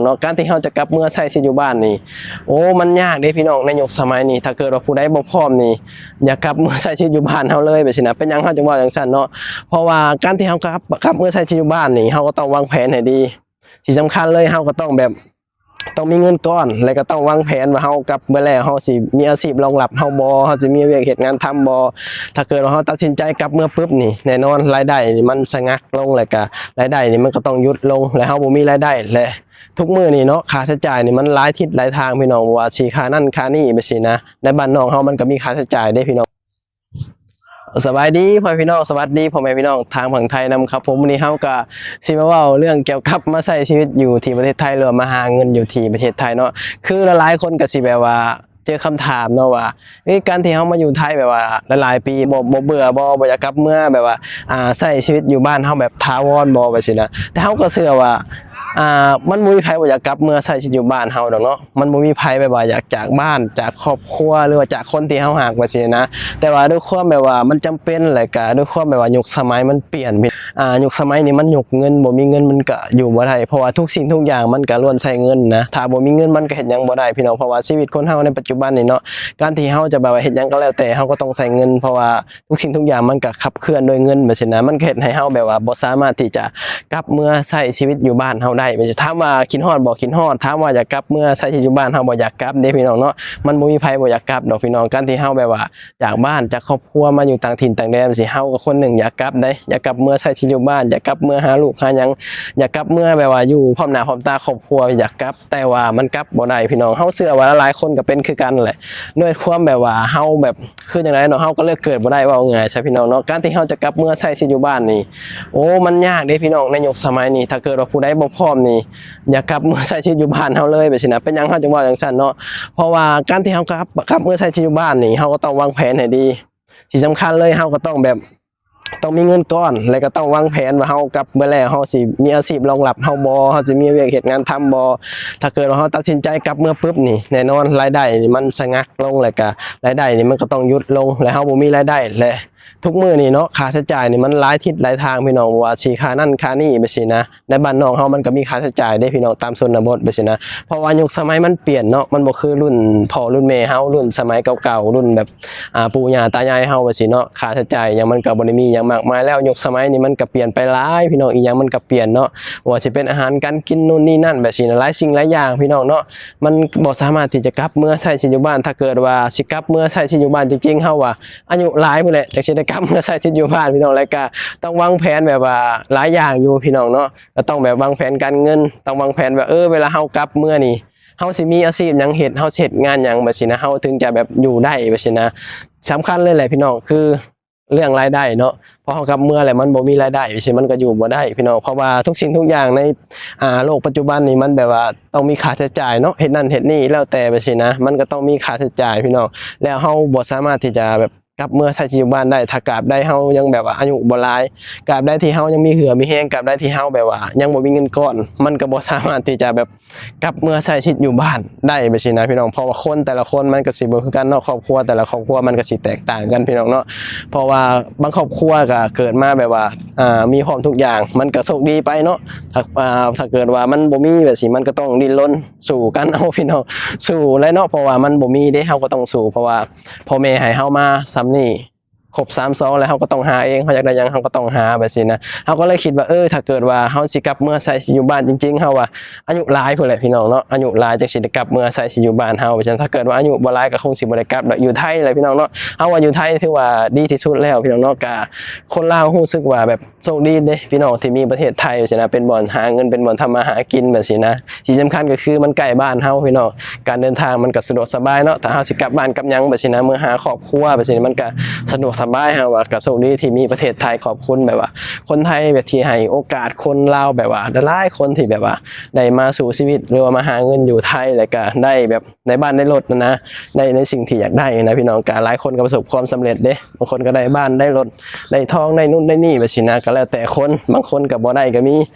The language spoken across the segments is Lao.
ເນາະ ການທີ່ເຮົາຈະກັບເມືອໃຊ້ຊີວິດຢູ່ບ້ານນີ້ ໂອ້ ມັນຍາກເດ້ພີ່ນ້ອງ ໃນຍຸກສະໄໝນີ້ ຖ້າເກີດວ່າຜູ້ໃດບໍ່ພ້ອມນີ້ ຢ່າກັບເມືອໃຊ້ຊີວິດຢູ່ບ້ານເຮົາເລີຍ ແບບຊີ້ນະ. ເປັນຫຍັງເຮົາຈຶ່ງເວົ້າຈັ່ງຊັ້ນເນາະ? ເພາະວ່າການທີ່ເຮົາກັບ ກັບເມືອໃຊ້ຊີວິດຢູ່ບ້ານນີ້ ເຮົາກໍຕ້ອງວາງແຜນໃຫ້ດີ. ທີ່ສຳຄັນເລີຍ ເຮົາກໍຕ້ອງແບບ ຕ້ອງມີເງິນກ້ອນ ແລະກໍຕ້ອງວາງແຜນວ່າເຮົາກັບເມືອແລ້ວ ເຮົາຊິມີອາຊີບຮອງຮັບເຮົາບໍ່ ເຮົາຊິມີວຽກເຮັດງານທຳບໍ່. ຖ້າເກີດວ່າເຮົາຕັດສິນໃຈກັບເມືອປຶບນີ້ ແນ່ນອນລາຍໄດ້ນີ້ມັນສະງັກລົງ ແລະກະລາຍໄດ້ນີ້ມັນກໍຕ້ອງຢຸດລົງ ແລະເຮົາບໍ່ມີລາຍໄດ້ ແລະທຸກມື້ນີ້ເນາະ ຄ່າໃຊ້ຈ່າຍນີ້ມັນຫຼາຍທິດຫຼາຍທາງພີ່ນ້ອງ ບໍ່ວ່າຊິຄ່ານັ້ນຄ່ານີ້ ແບບຊີ້ນະ. ໃນບ້ານນອກເຮົາມັນກໍມີຄ່າໃຊ້ຈ່າຍເດ້ພີ່ນ້ອງ. ສະບາຍດີພໍ່ແມ່ພີ່ນ້ອງ ສະຫວັດດີພໍ່ແມ່ພີ່ນ້ອງທາງຝັ່ງໄທນຳຄັບຜົມ. ມື້ນີ້ເຮົາກໍຊິມາເວົ້າເລື່ອງກ່ຽວກັບມາໃຊ້ຊີວິດຢູ່ທີ່ປະເທດໄທ ຫຼືວ່າມາຫາເງິນຢູ່ທີ່ປະເທດໄທເນາະ. ຄືຫຼາຍໆຄົນກໍຊິແບບວ່າເຈີຄຳຖາມເນາະວ່າ ເອີ ການທີ່ເຮົາມາຢູ່ໄທແບບວ່າຫຼາຍໆປີ ບໍ່ ບໍ່ເບື່ອບໍ່ ບໍ່ຢາກກັບເມືອ ແບບວ່າ ອ່າ ໃຊ້ຊີວິດຢູ່ບ້ານເຮົາແບບຖາວອນບໍ່ ແບບຊີ້ນະ. ແຕ່ເຮົາກໍເຊື່ອວ່າ ອ່າ ມັນບໍ່ມີໃຜບໍ່ຢາກກັບເມືອໃຊ້ຊີວິດຢູ່ບ້ານເຮົາດອກເນາະ. ມັນບໍ່ມີໃຜແບບວ່າຢາກຈາກບ້ານ ຈາກຄອບຄົວ ຫຼືວ່າຈາກຄົນທີ່ເຮົາຮັກ ແບບຊີ້ນະ. ແຕ່ວ່າດ້ວຍຄວາມແບບວ່າມັນຈຳເປັນ ແລະກະດ້ວຍຄວາມແບບວ່າຍຸກສະໄໝມັນປ່ຽນ ອ່າ ຍຸກສະໄໝນີ້ມັນຍຸກເງິນ ບໍ່ມີເງິນມັນກະຢູ່ບໍ່ໄດ້ ເພາະວ່າທຸກສິ່ງທຸກຢ່າງມັນກະລ້ວນໃຊ້ເງິນນະ. ຖ້າບໍ່ມີເງິນມັນກະເຮັດຫຍັງບໍ່ໄດ້ພີ່ນ້ອງ ເພາະວ່າຊີວິດຄົນເຮົາໃນປັດຈຸບັນນີ້ເນາະ ການທີ່ເຮົາຈະແບບວ່າເຮັດຫຍັງກໍແລ້ວແຕ່ ເຮົາກໍຕ້ອງໃຊ້ເງິນ ເພາະວ່າ ທຸກສິ່ງທຸກຢ່າງມັນກະຂັບເຄື່ອນໂດຍເງິນ ແບບຊີ້ນະ. ມັນກະເຮັດໃຫ້ເຮົາແບບວ່າບໍ່ສາມາດທີ່ຈະກັບເມືອໃຊ້ຊີວິດຢູ່ບ້ານເຮົາໄດ້ ແບບຊີ້. ຖາມວ່າຄິດຮອດບໍ່? ຄິດຮອດ. ຖາມວ່າຢາກກັບເມືອໃຊ້ຊີວິດຢູ່ບ້ານເຮົາບໍ່? ຢາກກັບເດ້ພີ່ນ້ອງເນາະ. ມັນບໍ່ມີໃຜບໍ່ຢາກກັບດອກພີ່ນ້ອງ. ການທີ່ເຮົາແບບວ່າຈາກບ້ານຈາກຄອບຄົວມາຢູ່ຕ່າງຖິ່ນຕ່າງແດນ ຊິ ເຮົາກໍຄົນໜຶ່ງຢາກກັບໄດ໋ ຢາກກັບເມືອໃຊ້ຊີວິດຢູ່ບ້ານ ຢາກກັບເມືອຫາລູກຫາຫຍັງ ຢາກກັບເມືອແບບວ່າຢູ່ພ້ອມໜ້າພ້ອມຕາຄອບຄົວ ຢາກກັບ ແຕ່ວ່າມັນກັບບໍ່ໄດ້ພີ່ນ້ອງ. ເຮົາເຊື່ອວ່າຫຼາຍໆຄົນກໍເປັນຄືກັນແຫຼະ ດ້ວຍຄວາມແບບວ່າເຮົາແບບ ຄືຈັ່ງໃດເນາະ ເຮົາກໍເລືອກເກີດບໍ່ໄດ້ ເວົ້າງ່າຍຊະພີ່ນ້ອງເນາະ. ການທີ່ເຮົາຈະກັບເມືອໃຊ້ຊີວິດຢູ່ບ້ານນີ້ ໂອ້ ມັນຍາກເດ້ພີ່ນ້ອງ ໃນຍຸກສະໄໝນີ້. ຖ້າເກີດວ່າຜູ້ໃດບໍ່ພ້ອມນີ້ ຢ່າກັບເມືອໃຊ້ຊີວິດຢູ່ບ້ານເຮົາເລີຍ ແບບຊີ້ນະ. ເປັນຫຍັງເຮົາຈຶ່ງເວົ້າຈັ່ງຊັ້ນເນາະ? ເພາະວ່າການທີ່ເຮົາກັບ ກັບເມືອໃຊ້ຊີວິດຢູ່ບ້ານນີ້ ເຮົາກໍຕ້ອງວາງແຜນໃຫ້ດີ. ທີ່ສຳຄັນເລີຍ ເຮົາກໍຕ້ອງແບບ ຕ້ອງມີເງິນກ້ອນ ແລະກໍຕ້ອງວາງແຜນວ່າເຮົາກັບເມືອແລ້ວ ເຮົາຊິມີອາຊີບຮອງຮັບເຮົາບໍ່ ເຮົາຊິມີວຽກເຮັດງານທຳບໍ່. ຖ້າເກີດວ່າເຮົາຕັດສິນໃຈກັບເມືອປຶບນີ້ ແນ່ນອນລາຍໄດ້ນີ້ມັນສະງັກລົງ ແລະກະລາຍໄດ້ນີ້ມັນກໍຕ້ອງຢຸດລົງ ແລະເຮົາບໍ່ມີລາຍໄດ້ ແລະທຸກມື້ນີ້ເນາະ ຄ່າໃຊ້ຈ່າຍນີ້ມັນຫຼາຍທິດຫຼາຍທາງພີ່ນ້ອງ ບໍ່ວ່າຊິຄ່ານັ້ນຄ່ານີ້ ແບບຊີ້ນະ. ໃນບ້ານນອກເຮົາມັນກໍມີຄ່າໃຊ້ຈ່າຍເດ້ພີ່ນ້ອງ ຕາມຊົນນະບົດ ແບບຊີ້ນະ. ເພາະວ່າຍຸກສະໄໝມັນປ່ຽນເນາະ ມັນບໍ່ຄືລຸ້ນພໍ່ລຸ້ນແມ່ເຮົາ ລຸ້ນສະໄໝເກົ່າໆ ລຸ້ນແບບ ອ່າ ປູ່ຍ່າຕາຍາຍເຮົາ ແບບຊີ້ເນາະ. ຄ່າໃຊ້ຈ່າຍຫຍັງມັນກໍບໍ່ໄດ້ມີຫຍັງມາກມາຍແລ້ວ. ຍຸກສະໄໝນີ້ມັນກໍປ່ຽນໄປຫຼາຍພີ່ນ້ອງ ອີ່ຫຍັງມັນກໍປ່ຽນເນາະ ບໍ່ວ່າຊິເປັນອາຫານການກິນ ໂນ່ນນີ້ນັ້ນ ແບບຊີ້ນະ ຫຼາຍສິ່ງຫຼາຍຢ່າງພີ່ນ້ອງເນາະ. ມັນບໍ່ສາມາດທີ່ຈະກັບເມືອໃຊ້ຊີວິດຢູ່ບ້ານ ຖ້າເກີດວ່າຊິກັບເມືອໃຊ້ຊີວິດຢູ່ບ້ານຈິງໆ ເຮົາວ່າອາຍຸຫຼາຍພຸ້ນແຫຼະ ຈັ່ງຊິໄດ້ກັບເມືອໃຊ້ຊີວິດຢູ່ບ້ານພີ່ນ້ອງ. ແລ້ວກໍຕ້ອງວາງແຜນແບບວ່າຫຼາຍຢ່າງຢູ່ພີ່ນ້ອງເນາະ ກໍຕ້ອງແບບວາງແຜນການເງິນ ຕ້ອງວາງແຜນວ່າ ເອີ ເວລາເຮົາກັບເມືອນີ້ ເຮົາຊິມີອາຊີບຫຍັງເຮັດ ເຮົາຊິເຮັດງານຫຍັງ ແບບຊີ້ນະ ເຮົາເຖິງຈະແບບຢູ່ໄດ້ ແບບຊີ້ນະ. ສຳຄັນເລີຍແຫຼະພີ່ນ້ອງ ຄືເລື່ອງລາຍໄດ້ເນາະ ເພາະເຮົາກັບເມືອແລ້ວມັນບໍ່ມີລາຍໄດ້ ແບບຊີ້ ມັນກໍຢູ່ບໍ່ໄດ້ພີ່ນ້ອງ. ເພາະວ່າທຸກສິ່ງທຸກຢ່າງໃນ ອ່າ ໂລກປັດຈຸບັນນີ້ມັນແບບວ່າຕ້ອງມີຄ່າໃຊ້ຈ່າຍເນາະ ເຮັດນັ້ນເຮັດນີ້ແລ້ວແຕ່ ແບບຊີ້ນະ ມັນກໍຕ້ອງມີຄ່າໃຊ້ຈ່າຍພີ່ນ້ອງ. ແລ້ວເຮົາບໍ່ສາມາດທີ່ຈະແບບກັບເມືອໃຊ້ຊີວິດຢູ່ບ້ານໄດ້ ຖ້າກາບໃດເຮົາຍັງແບບວ່າອາຍຸບໍ່ຫຼາຍ ກາບໃດທີ່ເຮົາຍັງມີເຫື່ອມີແຮງ ກາບໃດທີ່ເຮົາແບບວ່າຍັງບໍ່ມີເງິນກ້ອນ ມັນກໍບໍ່ສາມາດທີ່ຈະແບບ ກັບເມືອໃຊ້ຊີວິດຢູ່ບ້ານໄດ້ ແບບຊີ້ນະພີ່ນ້ອງ. ເພາະວ່າຄົນແຕ່ລະຄົນມັນກໍຊິບໍ່ຄືກັນເນາະ ຄອບຄົວແຕ່ລະຄອບຄົວມັນກໍຊິແຕກຕ່າງກັນພີ່ນ້ອງເນາະ. ເພາະວ່າບາງຄອບຄົວກໍເກີດມາແບບວ່າ ອ່າ ມີພ້ອມທຸກຢ່າງ ມັນກໍໂຊກດີໄປເນາະ. ຖ້າ ອ່າ ຖ້າເກີດວ່າມັນບໍ່ມີແບບຊີ້ ມັນກໍຕ້ອງດີ້ນລົນສູ້ກັນເອົາພີ່ນ້ອງ ສູ້ແຫຼະເນາະ ເພາະວ່າມັນບໍ່ມີເດ້ ເຮົາກໍຕ້ອງສູ້ ເພາະວ່າພໍ່ແມ່ໃຫ້ເຮົາມາສ່ຳນີ້ ຄົບສາມສອງແລ້ວ ເຮົາກໍຕ້ອງຫາເອງ ເຮົາຢາກໄດ້ຫຍັງເຮົາກໍຕ້ອງຫາ ແບບຊີ້ນະ. ເຮົາກໍເລີຍຄິດວ່າ ເອີ ຖ້າເກີດວ່າເຮົາຊິກັບເມືອໃຊ້ຊີວິດຢູ່ບ້ານຈິງໆ ເຮົາວ່າອາຍຸຫຼາຍພຸ້ນແຫຼະພີ່ນ້ອງເນາະ ອາຍຸຫຼາຍຈັ່ງຊິໄດ້ກັບເມືອໃຊ້ຊີວິດຢູ່ບ້ານເຮົາ ວ່າຊັ້ນ. ຖ້າເກີດວ່າອາຍຸບໍ່ຫຼາຍກໍຄົງຊິບໍ່ໄດ້ກັບດອກ ຢູ່ໄທແຫຼະພີ່ນ້ອງເນາະ. ເຮົາວ່າຢູ່ໄທຖືວ່າດີທີ່ສຸດແລ້ວພີ່ນ້ອງເນາະ. ກະຄົນລາວຮູ້ສຶກວ່າແບບ ໂຊກດີເດ້ພີ່ນ້ອງ ທີ່ມີປະເທດໄທ ວ່າຊັ້ນນະ ເປັນບ່ອນຫາເງິນ ເປັນບ່ອນທຳມາຫາກິນ ແບບຊີ້ນະ. ທີ່ສຳຄັນກໍຄືມັນໃກ້ບ້ານເຮົາພີ່ນ້ອງ ການເດີນທາງມັນກໍສະດວກສະບາຍເນາະ. ຖ້າເຮົາຊິກັບບ້ານກັບຫຍັງ ແບບຊີ້ນະ ເມືອຫາຄອບຄົວ ແບບຊີ້ນະ ມັນກໍສະດວກສະບາຍ. ເຮົາວ່າກໍໂຊກດີທີ່ມີປະເທດໄທ ຂອບຄຸນແບບວ່າຄົນໄທ ແບບທີ່ໃຫ້ໂອກາດຄົນລາວ ແບບວ່າຫຼາຍໆຄົນທີ່ແບບວ່າໄດ້ມາສູ້ຊີວິດ ຫຼືວ່າມາຫາເງິນຢູ່ໄທ ແລ້ວກໍໄດ້ແບບ ໄດ້ບ້ານໄດ້ລົດນະ ໃນ ໃນສິ່ງທີ່ຢາກໄດ້ນະພີ່ນ້ອງ. ກະຫຼາຍຄົນກໍປະສົບຄວາມສຳເລັດເດ້ ບາງຄົນກໍໄດ້ບ້ານໄດ້ລົດ ໄດ້ທອງ ໄດ້ນູ້ນໄດ້ນີ້ ແບບຊີ້ນະ ກໍແລ້ວແຕ່ຄົນ. ບາງຄົນກໍບໍ່ໄດ້ກໍມີ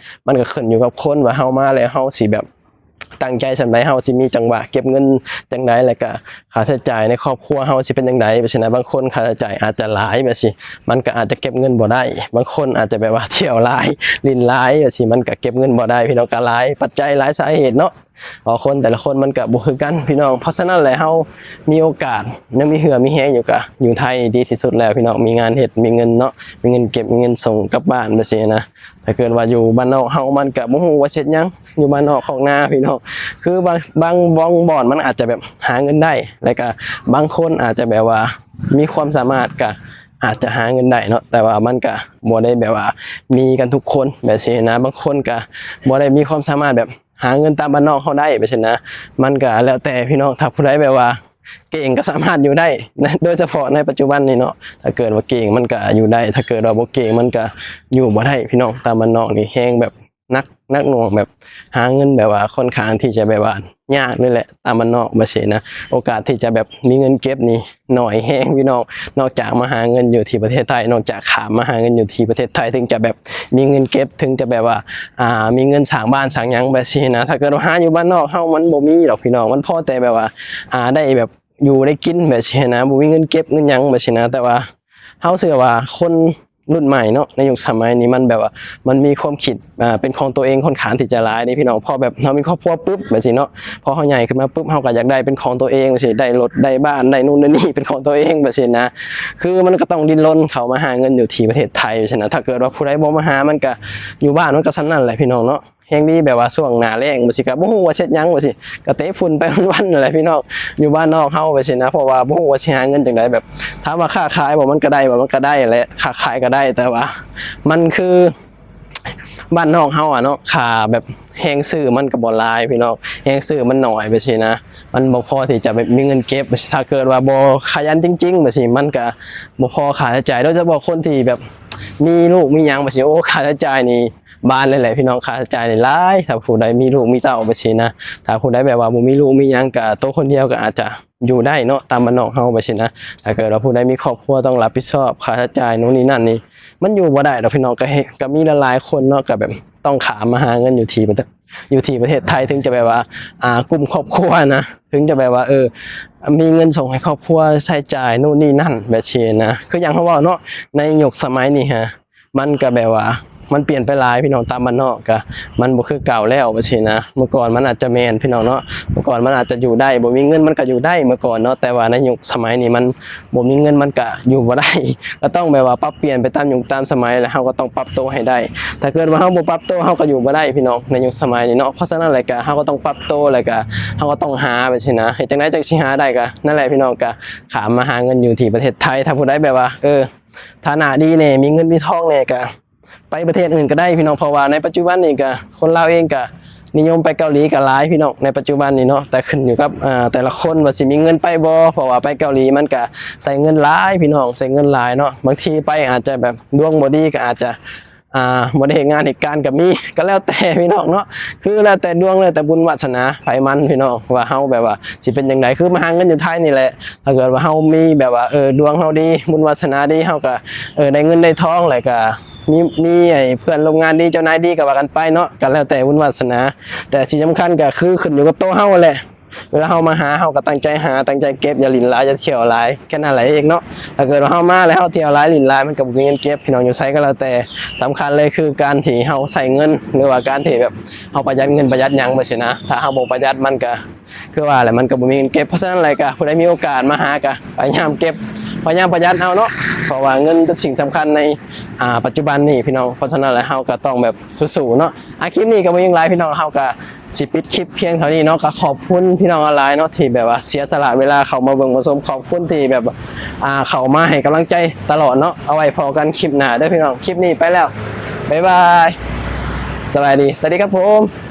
ມັນກໍຂຶ້ນຢູ່ກັບຄົນວ່າເຮົາມາແລ້ວເຮົາຊິແບບ ຕັ້ງໃຈສ່ຳໃດ ເຮົາຊິມີຈັງຫວະເກັບເງິນຈັ່ງໃດ ແລ້ວກະຄ່າໃຊ້ຈ່າຍໃນຄອບຄົວເຮົາຊິເປັນຈັ່ງໃດ ແບບຊີ້ນະ. ບາງຄົນຄ່າໃຊ້ຈ່າຍອາດຈະຫຼາຍ ແບບຊີ້ ມັນກະອາດຈະເກັບເງິນບໍ່ໄດ້. ບາງຄົນອາດຈະແບບວ່າທ່ຽວຫຼາຍ ຫຼິ້ນຫຼາຍ ແບບຊີ້ ມັນກະເກັບເງິນບໍ່ໄດ້ ພີ່ນ້ອງ. ກະຫຼາຍປັດໄຈ ຫຼາຍສາເຫດເນາະ ເພາະຄົນແຕ່ລະຄົນມັນກະບໍ່ຄືກັນ ພີ່ນ້ອງ. ເພາະສະນັ້ນແຫຼະ ເຮົາມີໂອກາດ ຍັງມີເຫື່ອມີແຮງຢູ່ ກະຢູ່ໄທນີ້ດີທີ່ສຸດແລ້ວ ພີ່ນ້ອງ. ມີງານເຮັດ ມີເງິນເນາະ ມີເງິນເກັບ ມີເງິນສົ່ງກັບບ້ານ ແບບຊີ້ນະ. ຖ້າເກີດວ່າຢູ່ບ້ານນອກເຮົາ ມັນກະບໍ່ຮູ້ວ່າເຮັດຫຍັງ ຢູ່ບ້ານນອກຄອກນາ ພີ່ນ້ອງ. ຄືບາງ ບາງ ບາງບ່ອນມັນອາດຈະແບບຫາເງິນໄດ້ ແລ້ວກະບາງຄົນອາດຈະແບບວ່າມີຄວາມສາມາດ ກະອາດຈະຫາເງິນໄດ້ເນາະ ແຕ່ວ່າມັນກະບໍ່ໄດ້ແບບວ່າມີກັນທຸກຄົນ ແບບຊີ້ນະ. ບາງຄົນກະບໍ່ໄດ້ມີຄວາມສາມາດແບບຫາເງິນຕາມບ້ານນອກເຮົາໄດ້ ແບບຊີ້ນະ. ມັນກະແລ້ວແຕ່ ພີ່ນ້ອງ. ຖ້າຜູ້ໃດແບບວ່າເກັ່ງ ກະສາມາດຢູ່ໄດ້ ໂດຍສະເພາະໃນປັດຈຸບັນນີ້ເນາະ. ຖ້າເກີດວ່າເກັ່ງ ມັນກະຢູ່ໄດ້ ຖ້າເກີດວ່າບໍ່ເກັ່ງ ມັນກະຢູ່ບໍ່ໄດ້ ພີ່ນ້ອງ. ຕາມບ້ານນອກນີ້ແຮງແບບ ໜັກ ໜັກໜ່ວງ ແບບຫາເງິນແບບວ່າຄ່ອນຂ້າງທີ່ຈະແບບວ່າຍາກເລີຍແຫຼະ ຕາມບ້ານນອກ ແບບຊີ້ນະ. ໂອກາດທີ່ຈະແບບມີເງິນເກັບນີ້ໜ້ອຍແຮງ ພີ່ນ້ອງ. ນອກຈາກມາຫາເງິນຢູ່ທີ່ປະເທດໄທ ນອກຈາກຂ້າມມາຫາເງິນຢູ່ທີ່ປະເທດໄທ ເຖິງຈະແບບມີເງິນເກັບ ເຖິງຈະແບບວ່າ ອ່າ ມີເງິນສ້າງບ້ານສ້າງຫຍັງ ແບບຊີ້ນະ. ຖ້າເກີດວ່າຫາຢູ່ບ້ານນອກເຮົາ ມັນບໍ່ມີດອກ ພີ່ນ້ອງ. ມັນພໍແຕ່ແບບວ່າ ອ່າ ໄດ້ແບບຢູ່ໄດ້ກິນ ແບບຊີ້ນະ ບໍ່ມີເງິນເກັບເງິນຫຍັງ ແບບຊີ້ນະ. ແຕ່ວ່າເຮົາເຊື່ອວ່າຄົນ ລຸ້ນໃໝ່ເນາະ ໃນຍຸກສະໄໝນີ້ ມັນແບບວ່າ ມັນມີຄວາມຄິດ ອ່າ ເປັນຂອງຕົວເອງຄ່ອນຂ້າງທີ່ຈະຫຼາຍເດ້ ພີ່ນ້ອງ. ພໍແບບເຮົາມີຄອບຄົວປຶບ ແບບຊີ້ເນາະ ພໍເຮົາໃຫຍ່ຂຶ້ນມາປຶບ ເຮົາກະຢາກໄດ້ເປັນຂອງຕົວເອງ ຈັ່ງຊີ້ ໄດ້ລົດ ໄດ້ບ້ານ ໄດ້ນູ້ນໄດ້ນີ້ ເປັນຂອງຕົວເອງ ແບບຊີ້ນະ. ຄືມັນກະຕ້ອງດີ້ນລົນເຂົ້າມາຫາເງິນຢູ່ທີ່ປະເທດໄທ ຈັ່ງຊີ້ນະ. ຖ້າເກີດວ່າຜູ້ໃດບໍ່ມາຫາ ມັນກະຢູ່ບ້ານ ມັນກະສ່ຳນັ້ນແຫຼະ ພີ່ນ້ອງເນາະ. ແຮງດີແບບວ່າຊ່ວງໜ້າແລ້ງ ແບບຊີ້ ກະບໍ່ຮູ້ວ່າເຮັດຫຍັງ ແບບຊີ້ ກະເຕະຝຸ່ນໄປວັນໆ ນັ້ນແຫຼະ ພີ່ນ້ອງ ຢູ່ບ້ານນອກເຮົາ ແບບຊີ້ນະ. ເພາະວ່າບໍ່ຮູ້ວ່າຊິຫາເງິນຈັ່ງໃດ. ແບບຖາມວ່າຄ້າຂາຍບໍ່ ມັນກະໄດ້ບໍ່ ມັນກະໄດ້ແຫຼະ ຄ້າຂາຍກະໄດ້ ແຕ່ວ່າມັນຄືບ້ານນອກເຮົາອະເນາະ ຄ່າແບບແຮງຊື້ມັນກະບໍ່ຫຼາຍ ພີ່ນ້ອງ ແຮງຊື້ມັນໜ້ອຍ ແບບຊີ້ນະ. ມັນບໍ່ພໍທີ່ຈະແບບມີເງິນເກັບ ແບບຊີ້ ຖ້າເກີດວ່າບໍ່ຂະຫຍັນຈິງໆ ແບບຊີ້ ມັນກະບໍ່ພໍຄ່າໃຊ້ຈ່າຍ ໂດຍສະເພາະຄົນທີ່ແບບມີລູກມີຫຍັງ ແບບຊີ້ ໂອ້ ຄ່າໃຊ້ຈ່າຍນີ້ ບານເລີຍແຫຼະ ພີ່ນ້ອງ. ຄ່າໃຊ້ຈ່າຍນີ້ຫຼາຍ ຖ້າຜູ້ໃດມີລູກມີເຕົ້າ ແບບຊີ້ນະ. ຖ້າຜູ້ໃດແບບວ່າບໍ່ມີລູກມີຫຍັງ ກະໂຕຄົນດຽວກະອາດຈະຢູ່ໄດ້ເນາະ ຕາມບ້ານນອກເຮົາ ແບບຊີ້ນະ. ຖ້າເກີດວ່າຜູ້ໃດມີຄອບຄົວຕ້ອງຮັບຜິດຊອບຄ່າໃຊ້ຈ່າຍໂນ່ນນີ້ນັ້ນນີ້ ມັນຢູ່ບໍ່ໄດ້ດອກ ພີ່ນ້ອງ. ກະເຮັດ ກະມີຫຼາຍໆຄົນເນາະ ກະແບບຕ້ອງຂ້າມມາຫາເງິນຢູ່ທີ່ປະເທດ ຢູ່ທີ່ປະເທດໄທ ເຖິງຈະແບບວ່າ ອ່າ ກຸ້ມຄອບຄົວນະ ເຖິງຈະແບບວ່າ ເອີ ມີເງິນສົ່ງໃຫ້ຄອບຄົວ ໃຊ້ຈ່າຍໂນ່ນນີ້ນັ້ນ ແບບຊີ້ນະ. ຄືຢ່າງເຮົາເວົ້າເນາະ ໃນຍຸກສະໄໝນີ້ຫະ ມັນກະແບບວ່າ ມັນປ່ຽນໄປຫຼາຍ ພີ່ນ້ອງ. ຕາມບ້ານນອກກະມັນບໍ່ຄືເກົ່າແລ້ວ ແບບຊີ້ນະ. ເມື່ອກ່ອນມັນອາດຈະແມ່ນ ພີ່ນ້ອງເນາະ ເມື່ອກ່ອນມັນອາດຈະຢູ່ໄດ້ ບໍ່ມີເງິນມັນກະຢູ່ໄດ້ ເມື່ອກ່ອນເນາະ. ແຕ່ວ່າໃນຍຸກສະໄໝນີ້ມັນບໍ່ມີເງິນມັນກະຢູ່ບໍ່ໄດ້ ກະຕ້ອງແບບວ່າປັບປ່ຽນໄປຕາມຍຸກຕາມສະໄໝ ແລະ ເຮົາກະຕ້ອງປັບໂຕໃຫ້ໄດ້. ຖ້າເກີດວ່າເຮົາບໍ່ປັບໂຕ ເຮົາກະຢູ່ບໍ່ໄດ້ ພີ່ນ້ອງ ໃນຍຸກສະໄໝນີ້ເນາະ. ເພາະສະນັ້ນແຫຼະ ກະເຮົາກະຕ້ອງປັບໂຕ ແລ້ວກະເຮົາກະຕ້ອງຫາ ແບບຊີ້ນະ. ເຮັດຈັ່ງໃດຈັ່ງຊິຫາໄດ້ ກະນັ້ນແຫຼະ ພີ່ນ້ອງ ກະຂ້າມມາຫາເງິນຢູ່ທີ່ປະເທດໄທ. ຖ້າຜູ້ໃດແບບວ່າ ເອີ ຖານະດີແດ່ ມີເງິນມີທອງແດ່ ກະໄປປະເທດອື່ນກະໄດ້ ພີ່ນ້ອງ. ເພາະວ່າໃນປັດຈຸບັນນີ້ກະ ຄົນລາວເອງກະນິຍົມໄປເກົາຫຼີກະຫຼາຍ ພີ່ນ້ອງ ໃນປັດຈຸບັນນີ້ເນາະ. ແຕ່ຂຶ້ນຢູ່ກັບ ອ່າ ແຕ່ລະຄົນວ່າຊິມີເງິນໄປບໍ່ ເພາະວ່າໄປເກົາຫຼີມັນກະໃຊ້ເງິນຫຼາຍ ພີ່ນ້ອງ ໃຊ້ເງິນຫຼາຍເນາະ. ບາງທີໄປອາດຈະແບບດວງບໍ່ດີ ກະອາດຈະ ອ່າ ບໍ່ໄດ້ເຮັດງານເຮັດການກະມີ ກະແລ້ວແຕ່ ພີ່ນ້ອງເນາະ. ຄືແລ້ວແຕ່ດວງ ແລ້ວແຕ່ບຸນວາສະໜາໃຜມັນ ພີ່ນ້ອງ ວ່າເຮົາແບບວ່າຊິເປັນຈັ່ງໃດ. ຄືມາຫາເງິນຢູ່ໄທນີ້ແຫຼະ ຖ້າເກີດວ່າເຮົາມີແບບວ່າ ເອີ ດວງເຮົາດີ ບຸນວາສະໜາດີ ເຮົາກະ ເອີ ໄດ້ເງິນໄດ້ທອງ ແລ້ວກະມີ ມີ ໄອ້ ເພື່ອນຮ່ວມງານດີ ເຈົ້ານາຍດີ ກະວ່າກັນໄປເນາະ ກະແລ້ວແຕ່ບຸນວາສະໜາ. ແຕ່ທີ່ສຳຄັນກະຄືຂຶ້ນຢູ່ກັບໂຕເຮົາແຫຼະ ເວລາເຮົາມາຫາ ເຮົາກະຕັ້ງໃຈຫາ ຕັ້ງໃຈເກັບ ຢ່າຫຼິ້ນຫຼາຍ ຢ່າທ່ຽວຫຼາຍ ແຄ່ນັ້ນແຫຼະເອງເນາະ. ຖ້າເກີດວ່າເຮົາມາແລ້ວເຮົາທ່ຽວຫຼາຍ ຫຼິ້ນຫຼາຍ ມັນກະບໍ່ມີເງິນເກັບ ພີ່ນ້ອງ ຢູ່ໃສກະແລ້ວແຕ່. ສຳຄັນເລີຍຄືການທີ່ເຮົາໃຊ້ເງິນ ຫຼືວ່າການທີ່ແບບເຮົາປະຢັດເງິນປະຢັດຫຍັງ ແບບຊີ້ນະ. ຖ້າເຮົາບໍ່ປະຢັດມັນກະ ຄືວ່າແຫຼະ ມັນກະບໍ່ມີເງິນເກັບ. ເພາະສະນັ້ນແຫຼະ ກະຜູ້ໃດມີໂອກາດມາຫາ ກະພະຍາຍາມເກັບ ພະຍາຍາມປະຢັດເອົາເນາະ ເພາະວ່າເງິນເປັນສິ່ງສຳຄັນໃນ ອ່າ ປັດຈຸບັນນີ້ ພີ່ນ້ອງ. ເພາະສະນັ້ນແຫຼະ ເຮົາກະຕ້ອງແບບສູ້ໆເນາະ. ອ່າ ຄລິບນີ້ກະບໍ່ມີຫຍັງຫຼາຍ ພີ່ນ້ອງ ເຮົາກະ ຊິປິດຄລິບພຽງເທົ່ານີ້ເນາະ. ກະຂອບຄຸນພີ່ນ້ອງຫຼາຍໆເນາະ ທີ່ແບບວ່າເສຍສະຫຼະເວລາເຂົ້າມາເບິ່ງມາຊົມ. ຂອບຄຸນທີ່ແບບ ອ່າ ເຂົ້າມາໃຫ້ກຳລັງໃຈຕະຫຼອດເນາະ. ເອົາໄວ້ພໍ້ກັນຄລິບໜ້າເດີ ພີ່ນ້ອງ. ຄລິບນີ້ໄປແລ້ວ ບາຍບາຍ ສະບາຍດີ ສະຫວັດດີຄັບຜົມ.